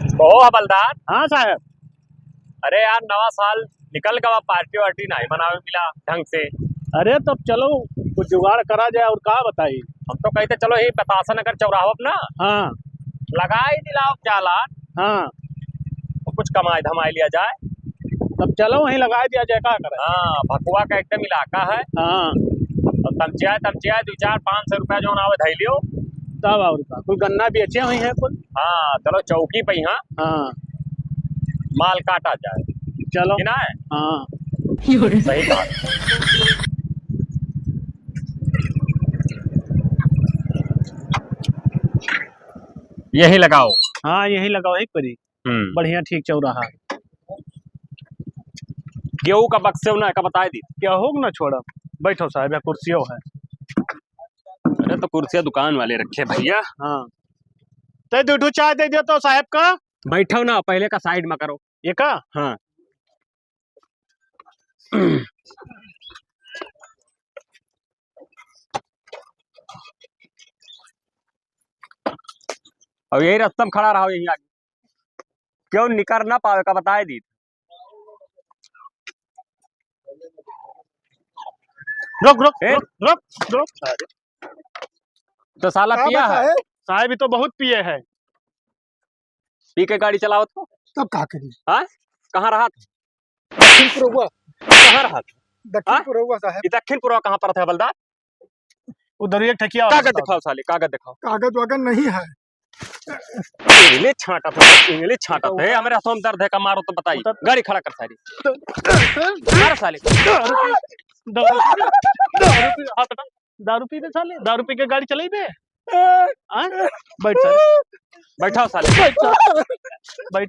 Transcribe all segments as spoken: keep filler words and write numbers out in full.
ओहो हवलदार। हाँ साहब। अरे यार, नवा साल निकल गवा, पार्टी वार्टी नाहीं मनावे मिला ढंग से। अरे तब चलो, कुछ जुगाड़ करा जाए, और का बताई। हम तो कहते चलो यही बतासा नगर चौराहा पे ना, हाँ। लगाई दिलाओ चालान। हाँ। और कुछ कमाई धमाई लिया जाए। तब चलो वहीं लगाई दिया जाए, का करे? हाँ, भकुआ का एकदम इलाका है। हाँ। और तमचिया, तमचिया दो चार पाँच सौ रुपया जौन आवे धई लियो। तब और का, कुल गन्ना बेचे हुई है कुल। हाँ, चलो चौकी पे ही, हाँ। हाँ। माल काटा जाए। चलो। कि ना है? हाँ। सही बात। यही लगाओ। हाँ, यही लगाओ, यही परी। हम्म। बढ़िया, ठीक चौराहा। गेहूं का बक्से ना का बताए दी। गेहूं ना छोड़ब। बैठो साहब, यहाँ कुर्सियों है। अरे तो कुर्सियाँ दुकान वाले रखे भैया। हाँ। ते दो ठो चाय दे दियो तो साहब का। बैठो ना, पहले का side में करो। ये का? हाँ। अब यही रास्ता में खड़ा रहो, यहीं आगे। क्यों निकर ना पावे का बताए दी। रुक, रुक, ए? रुक, रुक, रुक। तो साला का पिया है? बताए? साहब, ये तो बहुत पिए है। पी के गाड़ी चलावत हो? तब का करी? हाँ? कहाँ रहा था? दक्षिणपुरवा। कहाँ रहा था? दक्षिणपुरवा साहब। ये दक्षिणपुरवा कहाँ पर था, हवलदार? उधर एक ठेकिया वाला कागज साहब। दिखाओ साले, कागज दिखाओ। कागज वागज नहीं है। इंग्लिश छांटत है, इंग्लिश छांटत है। उतर। हमरे हाथों में दर्द है का, मारो तो बताई। उतर। गाड़ी खड़ा कर सारी। मार साले। दारू पी, दारू पी, दारू पी, हाथ हटा। दारू पी दे साले, दारू पी के गाड़ी चलाई दे। हाँ? बैठ साले। बैठाओ साले। बैठ साले। बैठ।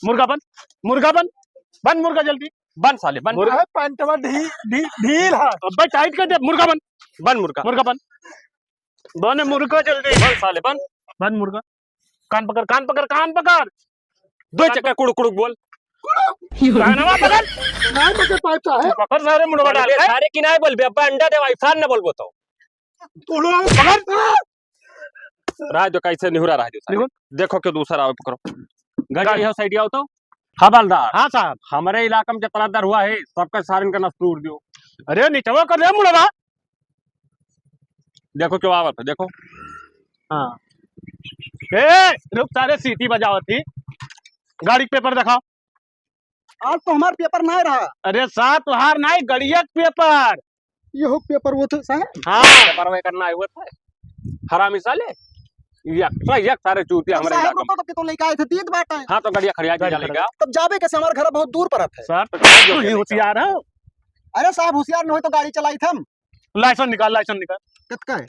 मुर्गा बन, मुर्गा बन, बन मुर्गा जल्दी। बन साले, बन। मुर्गा है, पैंटवा ढी-, ढी-, ढील है। अबे tight कर दे, मुर्गा बन। बन मुर्गा। मुर्गा बन। बन मुर्गा जल्दी। बन साले, बन। बन मुर्गा। कान पकड़, कान पकड़, कान पकड़। दो चक्कर कुड़ुक कुड़ुक बोल। कानवा पकड़। नाहीं पकड़ पाता है। पकड़ सारे मुड़वा डाल अरे के। सारे की नाहीं बोलबे, अब्बा अंडा देवाई, फान न बोलबो तो। तोड़ो, पकड़। रह दो, कैसे निहुरा रह दो सारे। निहुर। देखो क्यों दूसरा आओ, पकड़ो। गाड़ी गाड़ी। यहाँ side आओ तो। हवलदार। हाँ साहब। हमरे इलाका में जितना दर हुआ है, सबका सारन का नस तोड़ दियो। अरे निचवा कर ले मुड़वा। देखो क्यों आवत है, देखो। हाँ। ए, रुक, सारे सीटी बजावत ही। गाड़ी के paper दिखाओ। आज तो हमार paper नाहीं रहा। अरे साहब, तोहार नाहीं, गड़िया के paper। ये हो paper वो थे साहब। हाँ। Paper वे करना है वो थे। हरामी साले। एक, एक सारे चूतिया तो हमरे साहब इलाका में। रुको तो कि तो लेके आए थे, दीत बाटे। हाँ, तो गड़िया खड़िया के गाड़ी जा लेगा। तब जाबे कैसे, हमार घर बहुत दूर पड़त है। साहब, तो क्या जो तू ही लेगा? होशियार है। अरे साहब, होशियार न होई तो गाड़ी चलाई थम। License निकाल, license निकाल। कितका है?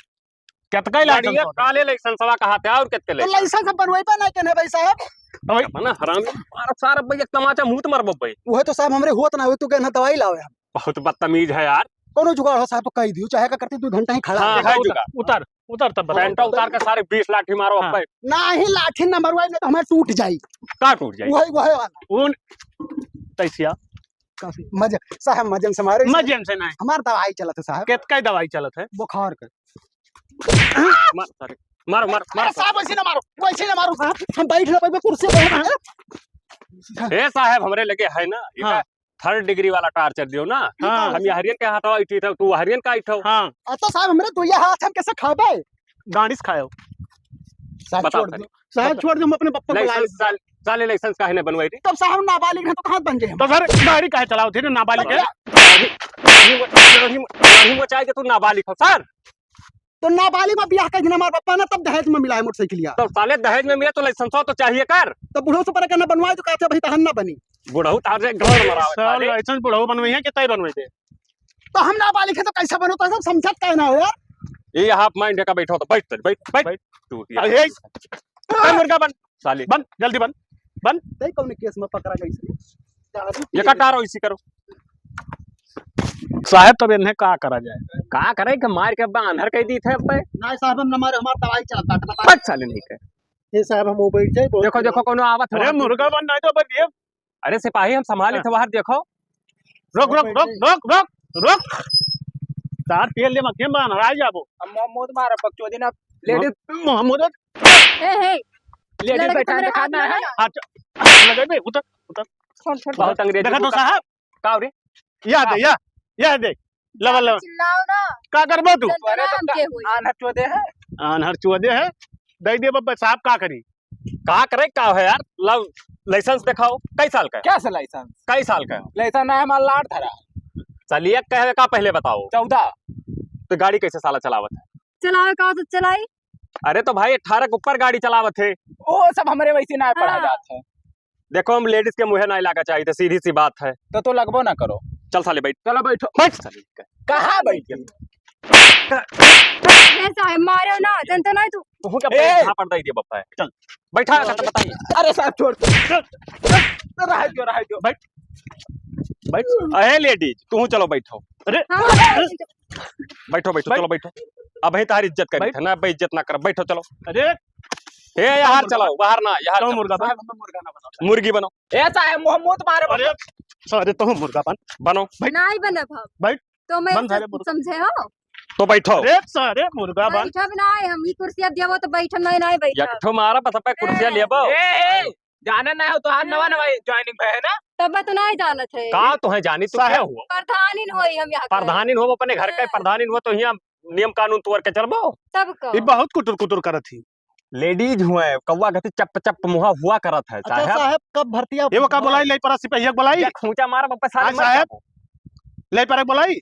कितका ही license गाड़िया होता है? काले license वा कहा थे और कितके तो license? License हम बनवाई पा ना केने भाई साहब। तो भाई अपना हरामी मार सारा भाई एक तमाचा मुंह त मार बब्बे। वो तो साहब हमरे होत ना हो, तू कहना दवाई लावे हम। बहुत बदतमीज है यार। कोनो जुगाड़ हो साहब तो कह दियो, चाहे का करती दो घंटा ही खड़ा हाँ, है। है उतर, जुगाड़। उतर, उतर तब बताओ। पैंटा उतार के सारे बीस लाठी मारो हाँ। अब्बे। ना ही लाठी न मरवाई, नहीं तो हमारे टूट जाई। का टूट जाई? वही, वही वाला। उन तैसिया। काफी मजे, साहब मजन से मारे। मजन से नहीं। हमार दवाई चलत है साहब। कितका दवाई चलत है? बुखार का। मार, सारे। मारो, मारो, मारो। अरे साहब, वैसे ना मारो, वैसे ना मारो साहब। हम बैठ ना पाइबे कुर्सी पे। ए साहब, हमरे लगे है ना, हाँ। Third degree वाला torture दियो ना। हाँ। हम ये हरियन के हाथ आवा इठी था, तू हरियन का इठो। हाँ। आ तो साहब, हमरे तो ये हाथ हम कैसे खाबे? गांडिस खायो। साहब, बताओ छोड़ सारे। दो। साहब, छोड़ दो, हम अपने पप्पा को बुला लेते हैं। साल-, साले license काहे नहीं बनवाई थी? तब साहब नाबालिग है तो कहाँ बन जाए हम? तो सर गाड़ी काहे चलाओ थे ना नाबालिग है? गाड़ी, गाड़ी, गाड़ी, गाड़ी में चाहे कि तू नाबालिग हो सर। तो नाबालिग में बियाह कर दिन हमारे पप्पा ना तब दहेज में मिला है मोटरसाइकिलिया। तो साले दहेज में मिला तो license तो चाहिए कर। तो बुढ़ऊ से पर कहना बनवाए तो कहते भाई तहन ना बनी। बुढ़ऊ तार से घर मरावे साले साले। License बुढ़ऊ बनवे है कि तय बनवे दे? तो हम नाबालिग है तो कैसे बनो? तो सब समझत काहे ना हो यार? ये half mind है का बैठो तो बैठ, बैठ, बैठ। बैठ। टूट गया। अरे, ए मुर्गा बन, साले। बन, जल्दी बन, बन। तई कौन case में पकड़ा गई से? ये कटारो इसी करो। साहब, तब इन्हें का करा जाए? का करे के मार के अब्बा आंधर कह दी थे अब्बे। नहीं साहब, हम न मारे, हमार दवाई चलत बाटे, बता। बच साले नहीं के। ये साहब, हम वो बैठ जाए, बहुत देखो, देखो, कोनो आवत है अरे, वहाँ। मुर्गा बन नहीं तो बन ये। अरे सिपाही, हम संभाली हाँ। थे बाहर, देखो। रुक, रुक, रुक, रुक, रुक, रुक। तार तेल ले मत, हम बाहर आ जाबो। हम मोहम्मद मारा, बकचोदी ना, ladies। मोहम्मद। ए, हे। लेडीज लड़के बैठा के तुम्हारे हाथ खाना में है। ना। हाथ लगे बे, उतर, उतर। छोड़, छोड़, बहुत छोड़। अंग्रेजी देखा तो बोलता। साहब। का रे? या दे, हाँ। या, या दे। लवा, लवा। चिल्लाओ ना। का करबो तू? जनता ना हम के होई। आन्हर चोदे है। आन्हर चोदे है। दे दे बब्बा साहब, का करी? का करे, का है यार? लव, लाइसेंस दिखाओ। कई साल का है? क्या से लाइसेंस? कई साल का है? लाइसेंस ना है, हमारा लाट धरा। चलिए, कहे का पहले बताओ। चौदह। तो गाड़ी कैसे साला चलावत है? चलावे का तो चलाई। अरे तो भाई, अठारह के ऊपर गाड़ी चलावत है। ओ, सब हमरे वैसे ना पढ़ा हाँ। जात है। देखो, हम लेडीज के मुँहे ना लागा चाहिए, तो सीधी सी बात है। तो, तो लगबो ना करो। चल साले, बैठ। चलो, बैठो। बैठ साले। कहाँ बैठ गए? ए साहब, मारो ना, जनता नहीं तू। तू क्या ए! बैठ, झापड़ दे दिया बप्पा है। चल। बैठा है, तो बताइए। अरे साहब, छोड़। चल, चल, रह दो, रह दो। बैठ। बैठ। अरे लेडीज, तू चलो बैठो। अरे। हाँ, हाँ, हाँ। बैठो, बैठो, बैठ। चलो बैठो। अब ही तारी इज्जत करी बैठ। था ना, अब इज्जत ना कर, बैठो, चलो। अरे। ए, यार चलाओ, बाहर ना, यार तो चलाओ। मुर्गा बन। मुर्गा ना बनाओ। मुर्गी बनाओ। ए, साहब, मुँह मत मारो। अरे, सारे तो मुर्गा बन। बनो। बैठ। नहीं बनब हम। बैठ। तो मैं बन सारे मुर्गा। समझे हो? तो बैठो। अरे, सारे मुर्गा बन। बैठब नहीं, हम ई कुर्सिया देबो तो बैठब नहीं, नहीं बैठब। एक ठो मारा बस पे कुर्सिया ए। लेबो। ए, ए, जाना ना हो तो आज नवा नवा ज्वाइनिंग पे है ना? तब मैं तो नहीं जानत है। का तो है जानी, तू साहब। क्या हुआ? प्रधानिन होई हम यहाँ के। प्रधानिन हो, अपने घर का हाँ। प्रधानिन हो तो यहाँ नियम कानून तोड़ के चलबो। तब का? ये बहुत कुटुर कुटुर करत ही। लेडीज हुए, कौवा गति चप चप मुहा हुआ करत है, अच्छा साहब। साहब, कब भर्ती आप ये वो का बोलाई, लई परा सिपहिया के बोलाई? या खूंचा मार, बप्पा साले हाँ, मर साहब। जाबो। लई परा के बोलाई?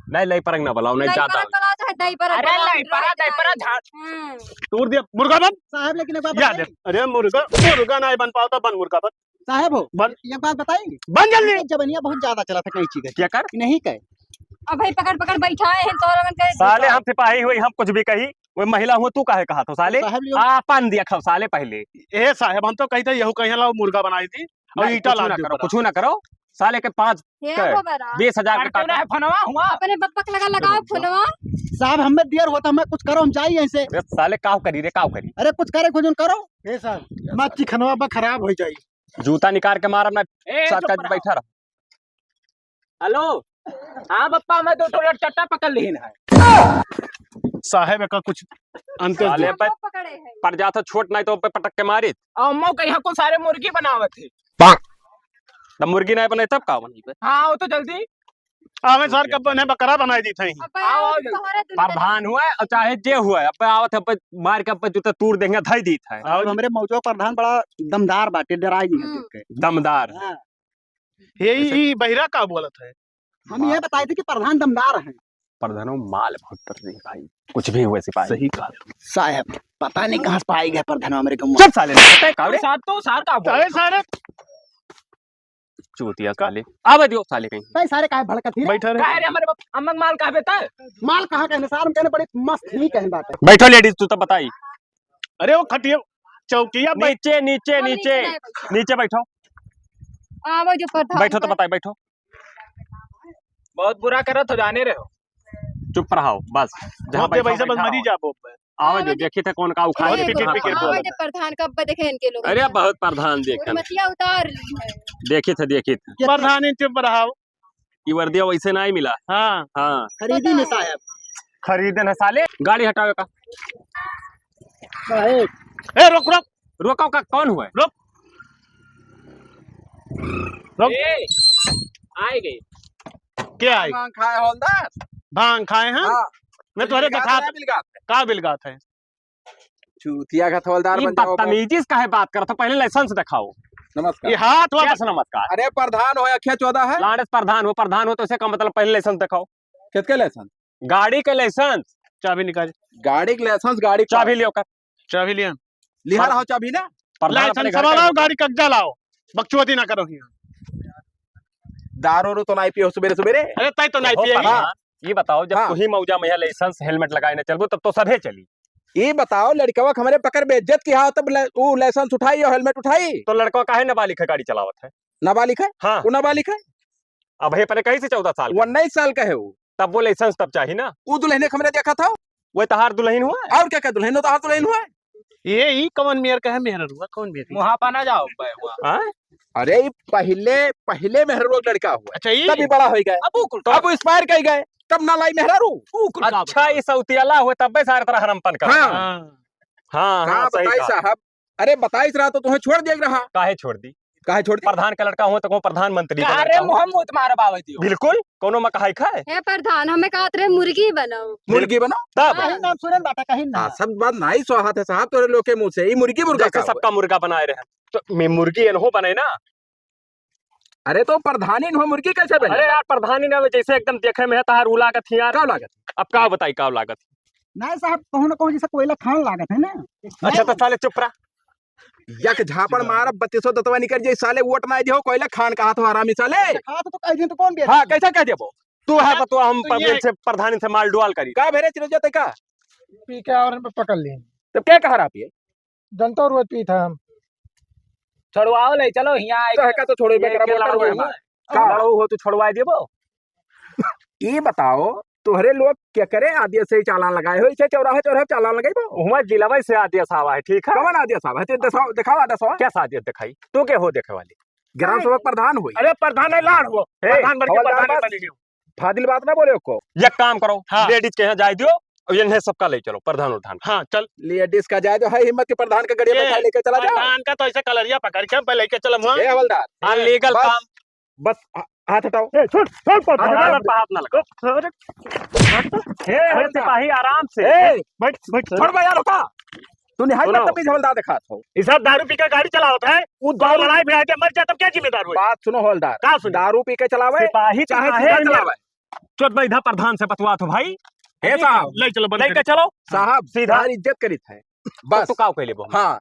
नहीं, लई परंग ना बोलाओ, नहीं लई ज्यादा। परंग बोलाओ, चाहे दई परंग अरे, बोलाओ, लई परा, दई परा, झाड़। हम्म। तोड़ दिया, मुर्गा बन। साहब, लेकिन एक बात या बताई। दे। अरे, मुर्गा, मुर्गा नहीं बन पाओ तो बन मुर्गा बन। साहब हो, बन। एक बात बताई। बन जल्दी। जबनिया बहुत ज्यादा चला था कहीं चीज है। क्या कर? नहीं कहे। अब भाई पकड़ पकड़ बैठाए हैं, तोहरा मन के साले, हम सिपाही हुई, हम कुछ भी कही, वो महिला हुआ, तू काहे कहा तो साले? साहब, लियो। आपन देखो साले पहले। ए साहब, हम तो कहते यहू कहीं लाओ मुर्गा बनाई दी और नहीं, ईटा कुछ लाद ना दे करो, ऊपर। कुछ ना करो, साले के पाँच ये के, वो बड़ा। बीस हजार के अरे, काटा। क्यों ना है फनवा हुआ? अपने बप्पा के लगा लगाओ फनवा। साहब, हमें देर होता, हमें कुछ करो, हम जाई ऐसे। अरे साले, काव करी रे, काव करी? अरे, कुछ करे, कुछ करो। ए साहब, मत चिखनवा बा खराब हो जाई। जूता निकाल के मारब ना, ए, साथ चुप का रहो। बैठा रहो। हेलो, हाँ बप्पा, मैं दो ठो लटचट्टा पकड़ लीन है। साहेब, एका कुछ अंतर साले दे। पे पकड़े हैं। पड़ जात हो छोट, नहीं तो पे पटक के मारित। अम्मो के यहाँ को सारे मुर्गी बनावत है। तो मुर्गी नहीं बने तब का बनी बे? हाँ, वो तो जल्दी। आवे सर, कब बने बकरा बनाई दी थई। अब आओ, आओ जल्दी। तोहरे दुनिया प्रधान हुआ है, और चाहे जे हुआ है, अब आवत है, अब मार के अब जूता तूर देंगे, धई दी थई। और हमरे मौजो प्रधान बड़ा दमदार बाटे, डराई नहीं है हम्म। देख के। दमदार। हाँ। ये ई, ऐसे ई बहिरा का बोलत है? हम ये बताए थे कि प्रधान दमदार हैं। प्रधानो माल बहुत कर रही है भाई, कुछ भी हुए सिपाही। सही कहा। साहब, पता नहीं कहाँ से पाई गए प्रधान हमरे को। चुप साले, नहीं पता है का रे? सार तो सार का बोल। अरे सारे। चूतिया का? साले। आवे दियो साले कहीं। नहीं सारे काहे भड़कत ही रे? बैठा रहे। काहे रे हमरे बाप, अम्मा के माल कहाँ बेटा है? माल कहाँ कहने सार, हम कहने बड़े मस्त ही कहने बात है। बैठो लेडीज, तू तो बताई। अरे वो खटिया, चौकिया पे नीचे, नीचे, हाँ, नीचे, नीचे नहीं बैठो। नीचे बैठो। आवा जो प्रधान बैठो तो पर। बताई, बैठो। बहुत बुरा करत हो, जाने रहे हो। चुप रहो, बस। जहाँ बहुत देर बैठो, वैसे बस बैठा मरी रहो। जाबो। आवा जो, अरे, देखी थे कौन का उखाड़ अरे, के टिकट, कहाँ टिकट पर। आवा जो प्रधान कब देखे इनके लोग अरे, का। बहुत प्रधान देखे। उर्मतिया उतार ली है। देखी थे, देखी थे। प्रधान इन चुप रहो। ई वर्दिया वैसे नहीं मिला। हाँ। हाँ। खरीदी ने साहब। खरीदे न साले, गाड़ी हटावे का। साहब। ए, रुक, रुक। रोको का, कौन हुआ है? रुक। रुक। ए, आए गए। क्या आए? भांग खाए हवलदार। भांग खाए हैं? हाँ। मैं तुम्हारे बिलगात बता है, बिलगात है। का बिलगात है? चूतिया का हवलदार ये बन जाओ, बदतमीजी से काहे बात करत हो? पहले लाइसेंस दिखाओ। नमस्कार। ये हाथ वाला कैसे नमस्कार? अरे प्रधान हो या क्या चौदह है? लाड़े से प्रधान हो, प्रधान हो तो इसे का मतलब पहले लाइसेंस दिखाओ। किसके लाइसेंस? गाड़ी के लाइसेंस। चाबी निकाल। गाड़ी के लाइसेंस, गाड़ी का। चाबी लियो कर। चाबी लिया। लिहा रहो चाबी ना। प्रधान अपने लाइसेंस घर का लाओ, है। गाड़ी कब्जा लाओ। बकचोदी ना करो हियां। दारू रू तो नहीं पियो सुबेरे सुबेरे? अरे तय तो नहीं ओ पिए। प्रधान, ये बताओ, जब हाँ। तू ही मौजा में है, लाइसेंस हेलमेट लगाए ना चलबो, तब तो सभे चली। ये बताओ, लड़कवा के हमरे पकड़ बेइज्जत किया, तब ला-, वो लाइसेंस उठाई और हेलमेट उठाई। तो लड़कवा काहे नाबालिग है गाड़ी चलावत है? नाबालिग है? हाँ। वो नाबालिग है? अब हे पहले कहीं से चौदह साल का? उन्नीस साल का है वो। तब वो लाइसेंस तब चाहिए ना। वो दुल्हने के हमरे देखा था। वो तहार दुल्हन हुआ है? और क्या, क्या दुल्हन हो, तहार दुल्हन हुआ है? ये ही कौन मेयर का है, मेहररुआ कौन मेयर? वहाँ पर ना जाओ, बे, वहाँ। हाँ? अरे, ये पहले, पहले मेहररुआ का लड़का हुआ। अच्छा, ये? तब ये बड़ा हो गया। अब वो कुल अब वो expire कर गए, तब ना लाई मेहरारू। वो कुल का अच्छा, बता? ये सौतियाला हुए, तब बे सारे तरह हरमपन का। हाँ। हाँ। हाँ, हाँ, का सही बताई कहा। साहब, अरे बताइस रहा तो तुहें छोड़ दिया रहा। काहे छोड़ दी? काहे छोड़ दी? प्रधान का लड़का हो तो कहूँ प्रधानमंत्री का अरे लड़का हो। मुँह मुँह तुम्हारा बाबा दियो। बिल्कुल, कोनो में कहाई खाए। हे प्रधान, हमें कहत रहे मुर्गी बनाओ। मुर्गी बनाओ? तब? हाँ। कहीं नाम सुनन बाटा, कहीं ना। हाँ, सब बात नाई स्वाहा थे साहब, तोरे लोग के मुँह से, ई मुर्गी मुर्गा जैसे का हुआ? सबका मुर्गा बनाए रहे, तो मैं मुर्गी एनहो बने ना। अरे तो प्रधानी न हो, मुर्गी कैसे बने? अरे यार, प्रधानी ना हो, जैसे एकदम देखे में है, तहार उ लागत ही यार। का लागत? अब का बताई, का लागत? नहीं साहब, कहूँ ना कहूँ जैसे कोयला खान लागत है ना। अच्छा, तो साले चुप रहा। एक झापड़ मारब, बत्तीसों दतवा निकल जाई, साले वोट ना दियो, कोयला खान कहा तो हरामी साले। हाँ, तो, तो कह दिए तो कौन बेच हाँ, कैसे कह देबो? तू है हाँ, बतवा, हम तो ये पब्लिक से, प्रधानी से माल डुआल करी। का भेरे चिरौजा ते का? पी के और हम पकड़ लिए। तब क्या कहा रहा पिए? जनता रोज पीत है हम। छोड़वाओ ले, चलो हियाँ आए। तो है का तो छोड़ो, ये बेकरा के वोटर लड़ाऊ हुए है। हमारे। का? लड़ाऊ हो तो छोड़वा देबो। ई बताओ, तोहरे लोग केकरे आदेश से ई चालान लगाए हो? इसे चौराहा चौराहा चालान लगाइबो? हुआं जिलावे से आदेश आवा है, ठीक है? कौन आदेश आवा है? ते दिखाओ, दिखाओ आदेश आवा। कैसा आदेश दिखाई? तू के हो देखे वाली? ग्राम सेवक प्रधान होई। अरे प्रधान है, लाड़ हो। ए, प्रधान बन के हवलदार प्रधान बस। बनी हो। फाजिल बात ना बोले को। एक काम करो, हाँ। लेडीज के यहाँ जाए दियो और इन्हें सबका ले चलो, प्रधान उधान। हाँ, चल। लेडीज का जाए दो, है हिम्मत के प्रधान का गड़िया ये बैठा लेके चला जाओ। प्रधान का तो ऐसे कलरिया पकड़ के पे लेके चलो वहाँ। ए हवलदार, हाँ, लीगल बस, काम। बस, हा-, हाथ हटाओ। ए, छोड़, छोड़, हाथ हटाओ। हाथ पे हाथ ना लगाओ। अरे, हे, हे, हवलदार। सिपाही, आराम से। ए, बैठ, बैठ। छोड़ बे यार, रुका। तू निहाई सुनो। बदतमीज हवलदार देखात हो। ई सब दारू पी के गाड़ी चलावत है। उ तो दारू लड़ाई भिड़ाई के मर जाए, तब क्या जिम्मेदार होई? बात सुनो हवलदार। का सुनो? दारू पी के चलावे, सिपाही तो चाहे काहे जूता में चलावे। चोद बैधा प्रधान से बतवात हो भाई। हे साहब, ले चलो, बंद लेके करो। चलो। साहब, सीधा। तोहार इज्जत करित है। तो बस। तू का कहले बो? हाँ।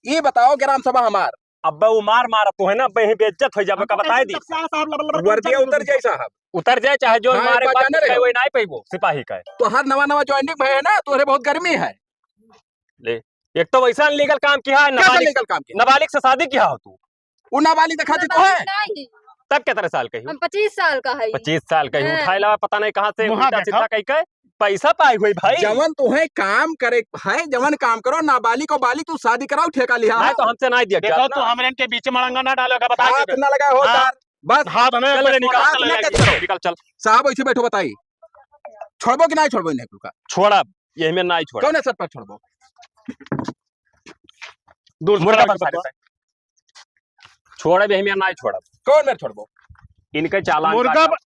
ई बताओ ग्राम सभा हमार। अब्बे उ मार मारत तो है ना, अब्बे ही बेइज्जत हो जाबे, का बताए दी। वर्दिया उतर जाए साहब। उतर जाए, चाहे जो हाँ, मारे एक बार बाद जाने में रहो। कोई नहीं पैबो, सिपाही का है। तोहार नवा नवा ज्वाइनिंग भए है ना, तोहरे बहुत गर्मी है। ले, एक तो वैसा अनलीगल काम किया है, क्या नाबालिग, अनलीगल काम किया? नाबालिग से शादी किया हो तू? उ नाबालिग दिखाती तो है। नाबालिग नहीं। तब कितने साल का ही? हम पच्चीस साल का है। पच्चीस साल का ही, हाँ। उठाए लावा पता नहीं कहाँ से, मुहा उल्टा देखा। सीधा कही के पैसा पाई हुई भाई। जवन तुहे काम करे है, जवन काम करो, नाबालिग को बालिग तू शादी कराओ, ठेका लिहा। नहीं तो हमसे नहीं दिया देखो, जात तू ना। हमरे इनके बीच में मड़ंगा ना डालो, का बता हाथ देबे। ना लगाए हो हाँ। यार, बस। हाथ नहीं, चल, पहले निकाल, हाथ चल, ना चल, कट करो। निकाल, चल। साहब, ऐसे बैठो, बताई, छोड़बो कि नहीं छोड़बो इन्हें कुल का? छोड़ब, यही में नहीं छोड़ब। कौन है सर पर छोड़बो? दूर मुर्गा छोड़ा बन के सारे बताओ। छोड़ब, यही में नहीं छोड़ब। कौन मेर छोड़बो? इनके चालान मुर्गा काटब, ब-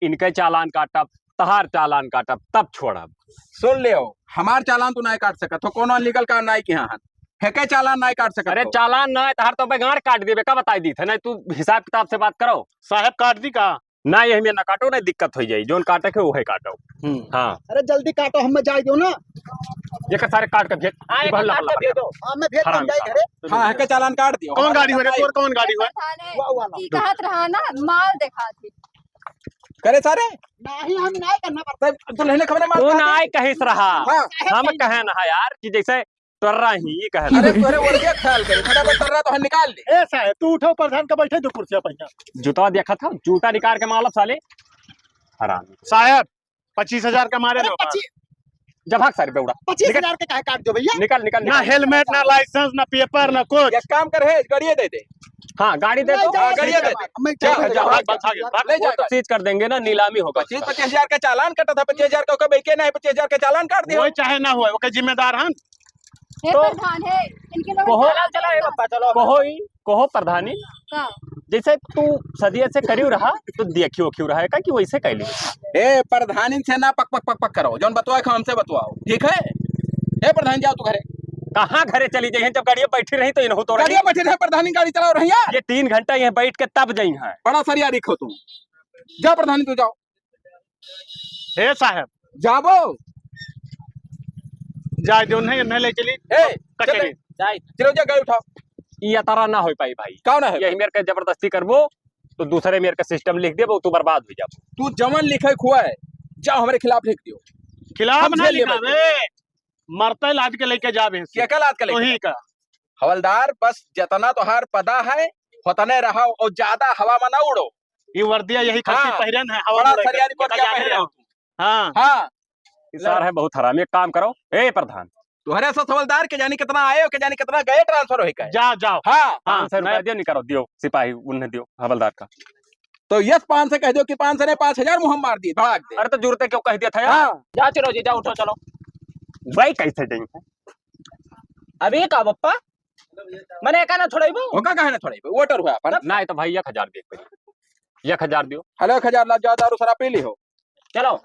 इनके चालान काटब, तहार चालान काटब, तब छोड़ब। सुन लियो, हमार चालान तू नहीं काट सकत हो, कोनो अनलीगल काम नहीं किया हन। हेके चालान नहीं काट सकत अरे हो। चालान नहीं, तहार तो बेगाड़ काट देबे, का बताई दी थे? नहीं, तू हिसाब किताब से बात करो। साहब काट दी का? ना, यही में ना काटो, ना दिक्कत हो जाई। जोन काटे के, वही काटो। हम्म। हाँ। अरे, जल्दी काटो, हमें जाए दो ना। जेकर सारे काट के भेज, हाँ, तू एक भल्ला काट के भल्ला भेज दो। हाँ, मैं भेज हरामी दूँ, जाए साला। घरे। हाँ, हेके चालान काट दियो। कौन गाड़ी हुआ रे? तोर कौन गाड़ी हुआ? वाह, वाह, वाह। ई कहत रहा ना, माल देखा थी। करे सारे? नहीं, हम नहीं करना पड़ता। तब तू लेने खबर मार तू काटे। ना आए कहिस रहा। हाँ। हम कहे ना यार कि जैसे तोर्रा ही, ये कहे अरे, ना। तोरे ओरिया ख्याल करे, फटाफट तोर्रा तो निकाल ले। ए साहब, तू उठो, प्रधान का बैठे दो कुर्सिया पहिया। जूता देखा था, जूता निकाल के मालब साले। हराम। साहब, पच्चीस हजार का मारे अरे, लो। पच्चीस जब भाग सारे बेवड़ा। पच्चीस हजार निकल। के काहे काट दो भैया? निकल, निकल, ना निकल। हेलमेट, ना लाइसेंस, ना पेपर, ना कुछ। एक काम कर, है, गाड़िए दे दे। हाँ, गाड़ी दे नहीं, दो। नहीं, हाँ, गाड़िए दे दे। मैं जा, क्या जा, जा, भाग, भाग, भाग, भाग। ले जा वो तो गाड़ी। सीज कर देंगे ना, नीलामी होगा पच्चीस, उसका। पच्चीस हजार का चालान कटा था, पच्चीस हजार का ओकर बेके नहीं, पच्चीस हजार का चालान काट दिया। होए चाहे ना होए, ओकर जिम्मेदार हम। हे तो प्रधान, हे, इनके लोग कहो, चला, चला, ए बप्पा, चलो। कहो ई, कहो प्रधानी, का? जैसे तू सदिया से करियो रहा, तो देखियो क्यों रहा है, का कि वैसे कैली? ए, प्रधानी से ना पक, पक, पक, पक करो, जौन बतवाए को हमसे बतवाओ, ठीक है? ए प्रधान, जाओ तू घरे। कहाँ घरे चली जाइए, जब गाड़िया बैठी रही तो इनहू तो रही। गाड़िया बैठी रहे, प्रधानी गाड़ी चलाओ रही है। ये तीन घंटा यहाँ बैठ के तब जाई हैं। बड़ा सरिया रिख हो तू। जाओ प्रधानी, तू जाओ। हे साहब। जाबो। जाए दो, नहीं, नहीं ले चली। ए, कचहरी। चल। जाए। चलो, जा, गाड़ी उठाओ। ई अतरा ना हो पाई भाई। का ना हो यही पाई? मेरे के जबरदस्ती करबो, तो दूसरे मेरे के सिस्टम लिख देबो, तू बर्बाद हो जाबो। तू जवन लिखे खुआ है, जा हमरे खिलाफ लिख दियो। खिलाफ हम ना झेल लेबे। लिखावे, मरते लाद के लेके जाबे। क्या, क्या लाद के लेके वही जाबे? का। हवलदार, बस जतना तोहार पदा है, होतने रहो और ज्यादा हवा में ना उड़ो। ये वर्दिया यही खातिर हाँ, पहिरन है, हवा बड़ा में उड़े सरियारी के। वर्दिया पता पहिरे जाने हो। हाँ। हाँ। ई सार है बहुत हरामी, एक काम करो, ए प्रधान। तोहरे से हवलदार के जानी कितना आए हो, के जानी कितना गए, ट्रांसफर होई का है। जा, जाओ। हाँ। हाँ, पाँच सौ रुपया नहीं। दियो, निकालो, दियो, सिपाही उन्हें दियो, हवलदार का। तो यस पाँच सौ कह दो कि पाँच सौ नहीं, पाँच हजार मुँह मार दी, भड़ाक दे। अरे तो जुरते क्यों कह दिया था यार? हाँ। जा चलो जी, जाओ, उठो, चलो। भाई कैसे देंगे? अभी का बप्पा? मने एका ना छोड़ाइबो? ओका काहे ना छोड़ाइबो? वोटर हुआ अपन। नहीं तो भाई, एक हजार दे पड़ी। एक हजार दियो। हेलो, एक हजार ला, जाओ, दारू शराब पी ली हो। चलो।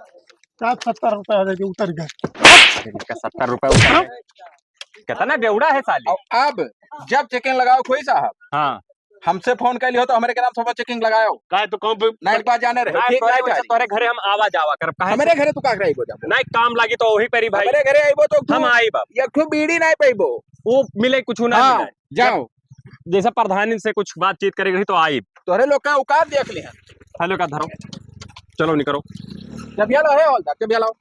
साठ सत्तर रुपया हो जाएगी, उतर गए। इनका सत्तर रुपया उतर गए। कितना बेवड़ा है साली। और अब जब चेकिंग लगाओ कोई साहब, हाँ। हमसे फोन कर लियो तो हमरे के नाम से चेकिंग लगाओ। काहे तो कहूँ भी ना, एक बार जाने रहे, ना, ठीक तोरे ना वैसे जाए। तोरे घरे हम आवा जावा करब, काहे हमरे से? घरे तू का कराइबो जाबो? नहीं, काम लागी तो वही परी भाई। हमरे घरे आइबो तो हम आइब अब। एक ठो बीड़ी नहीं पाइबो। वो मिले कुछ ना हाँ, मिले। जाओ। जब जैसे प्रधान से कुछ बातचीत करेगी तो आइब। तोरे लोग का औकात देख ले हैं। हेलो का धरो, चलो निकरो। जब ये लो है हवलदार, जब ये लाओ।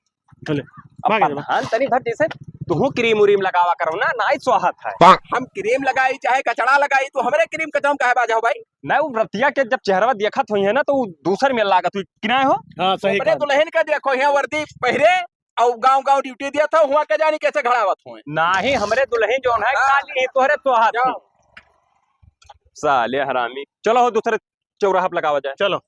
चले। अब भाग जा, प्रधान तनी धर जैसे तुहू क्रीम उरीम लगावा करो ना, नाई स्वाहत है। हम क्रीम लगाई चाहे कचड़ा लगाई, तू हमरे क्रीम कचड़ा में काहे बाजा हो भाई? नहीं, वो रतिया के जब चेहरवा देखत होई है ना, तो वो दूसर में लागत हुई कि नाई हो? हाँ, सही अपने कहा। दुल्हन का देखो, यहाँ वर्दी पहिरे और गांव गांव ड्यूटी दिया था, हुआ के जानी कैसे घड़ावत हुए। नाही, हमरे दुल्हन जौन है, हाँ। काली ही तोहरे स्वाहत जाओ। है। साले हरामी, चलो हो दूसरे चौराहा पे लगावा जाए। चलो।